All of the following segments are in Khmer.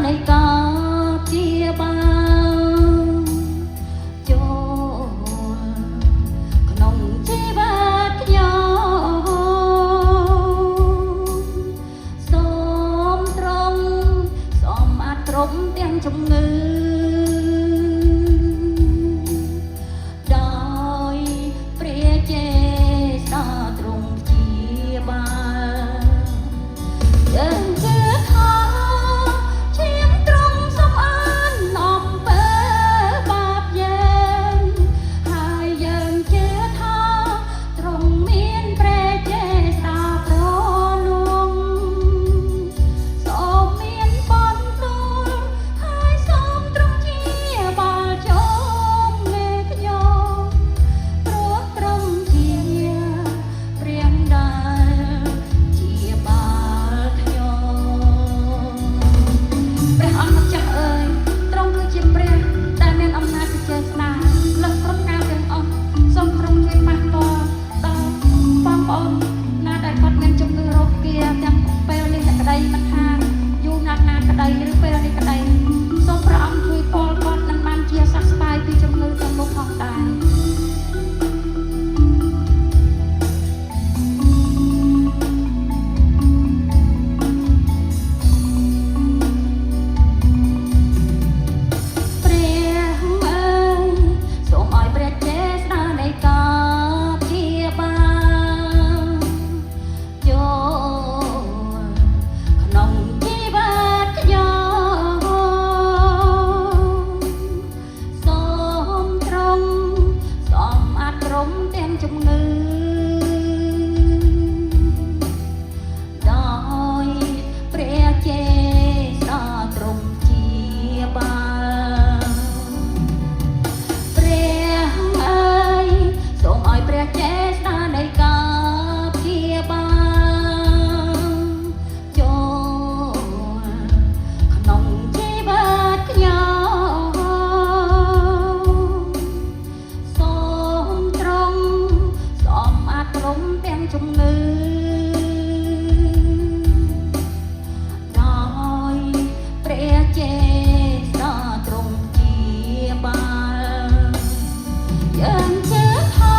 នៃការព្យាបាលចូលក្នុងជីវិតខ្ញុំសូមត្រង់សូមអាត្រង់ទាំងជំងឺដោយព្រះចេស្តាទ្រង់ព្យាបាល យើងជឿថាឈាមត្រង់សំអានអំពើបាបយើងហើយយើងជឿថាត្រង់មានព្រះចេស្តាប្រលួងសូមមានបន្ទូលហើយសូមទ្រង់ជាបាលជុំមេខ្ញុំព្រោះទ្រង់ជាព្រះដែលជាបាលខ្ញុំព្រះអង្គម្ចាស់អើយទ្រង់គឺជាព្រះដែលមានអំណាចវិចេស្តាលើសគ្រប់ការទាំងអស់សូមទ្រង់ជួយប៉ះពាល់ដល់បងប្អូនណាដែលគាត់មានជំងឺរោគាទាំងពេលនេះក្តីមិនថាយូរណាស់ណាក្តីឬពេលនេះក្តីសូមព្រះអង្គជួយពលគាត់នឹងបានជាសះស្បើយពីជំងឺទាំងនោះផងដែរ ព្រះអើយសូមឲ្យព្រះចេស្តានៃការព្យាបាលចូលក្នុងជីវិតខ្ញុំសូមត្រង់សូមអាត្រមទាំងជំងឺ ដោយព្រះចេស្តាទ្រង់ជាបាលព្រះអើយសូមឲ្យព្រះចេស្តានៃការព្យាបាលចូលក្នុងជីវិតខ្ញុំសូមត្រង់សូមអាត្រមទាំងជំងឺ ដោយព្រះចេស្តាទ្រង់ជាបាលយើងជឿថា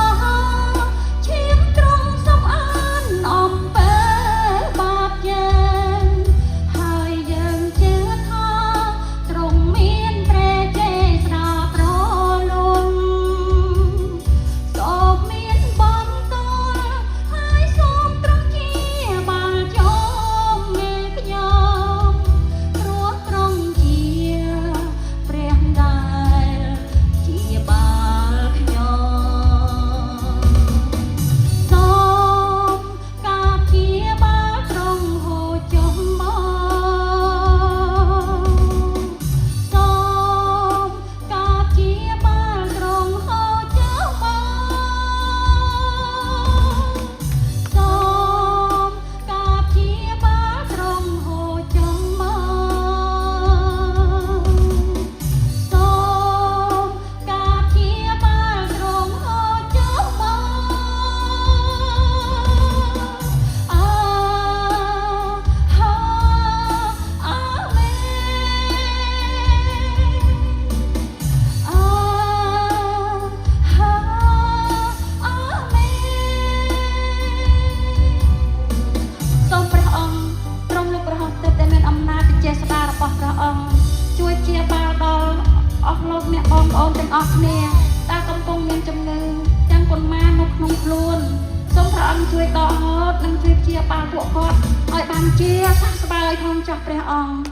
ឈាមទ្រង់សំអានអំពើបាបយើងហើយយើងជឿថាទ្រង់មានព្រះចេស្តាប្រលួងសូមមានបន្ទូលហើយសូមទ្រង់ជាបាលជុំមេខ្ញុំ ព្រោះទ្រង់ជាព្រះដែលជាបាលខ្ញុំសូមការព្យាបាលទ្រង់ហូរចុះមកសូមការព្យាបាលទ្រង់ហូរចុះមកសូមការព្យាបាលទ្រង់ហូរចុះមកសូមការព្យាបាលទ្រង់ហូរចុះមកអាហាអាមេអាហាអាមេ សូមព្រះអង្គទ្រង់លោកព្រះអង្គទើបតែមានអំណាចវិចេស្តារបស់ព្រះអង្គជួយព្យាបាលដល់អស់លោកអ្នកបងប្អូនទាំងអស់គ្នាដែលកំពុងមានជំងឺទាំងប៉ុន្មាននៅក្នុងខ្លួនសូមព្រះអង្គជួយដកហូតនិងជួយព្យាបាលពួកគាត់ឲ្យបានជាសះស្បើយផងចាស់ព្រះអង្គ។